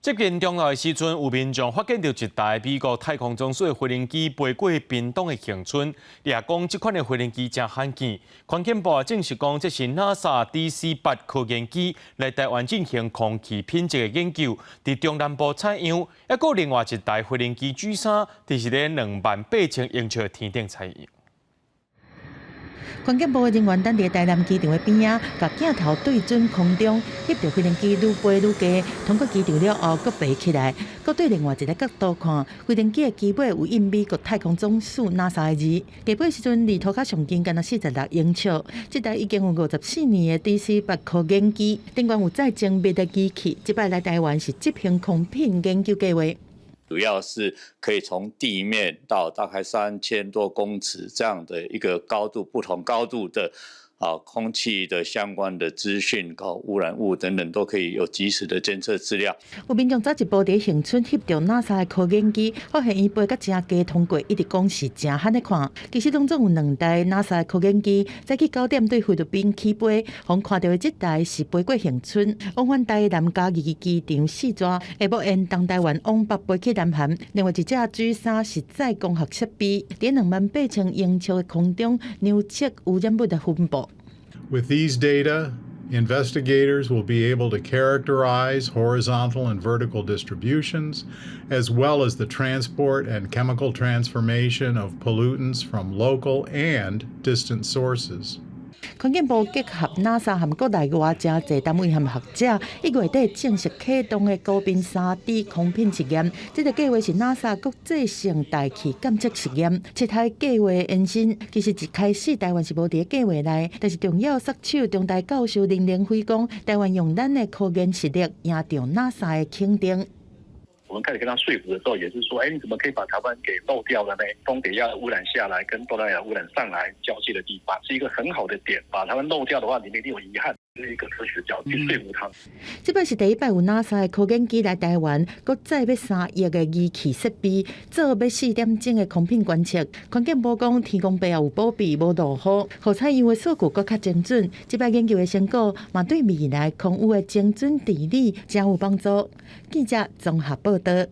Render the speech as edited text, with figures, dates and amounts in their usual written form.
接近中晝的時陣，有民眾發現著一台美國太空總署的飛行機飛過屏東的恆春，也講這款的飛行機誠罕見。環境部證實講，這是 NASA DC-8科研機來台灣進行空氣品質的研究，佇中南部採樣。抑閣另外一台飛行機 G3，就是佇28,000英尺天頂採樣。環境部的人員等佇台南機場的邊仔，共鏡頭對準空中，翕著飛行機愈飛愈低，通過機場了後，閣爬起來，閣對另外一个角度看，飛行機的機尾有印美國太空總署 NASA 的字。低飛時陣離塗跤上近，干焦46英尺。這台已經有54年的 DC-8科研機，頂懸有載精密的機器，這擺來台灣是執行空品研究計劃。主要是可以從地面到大概3000多公尺這樣的一個高度，不同高度的空氣的相關的資訊、污染物等等，都可以有及時的監測資料。有民眾早一步佇恆春翕著 NASA 的科研機，發現伊飛甲誠低通過，一直講是誠罕咧看。其實攏總有兩台 NASA 的科研機，早起9點對菲律賓起飛，予看著的這台是飛過恆春，往返台南嘉義機場四逝，下晡沿東台灣往北飛去南韓。另外一隻 G3是載光學設備，佇28,000英尺的空中量測污染物的分布。 With these data, investigators will be able to characterize horizontal and vertical distributions, as well as the transport and chemical transformation of pollutants from local and distant sources. 環境部結合 NASA 和國內外誠濟單位和學者，1月底正式啟動的高頻3D 空品實驗。這個計劃是 NASA 國際性大氣監測實驗，七海計劃延伸。其實一開始台灣是無佇計劃內，但是重要殺手中大教授林凌輝講，台灣用咱的科研實力贏著 NASA 的肯定。我們開始跟他說服的時候，也是說，哎，你怎麼可以把台灣給漏掉了呢？東北亞污染下來，跟東南亞污染上來交界的地方，是一個很好的點。把台灣漏掉的話，你們一定有遺憾。是一個科學角度去說服他。這擺是第一擺有 NASA 的科研機來台灣，閣載欲3億的儀器設備，做欲4點鐘的空品觀測。環境部講，天公伯也有保庇，無落雨，予採樣的數據閣較精準。這擺研究的成果，嘛對未來空污的精準治理誠有幫助。記者綜合報道。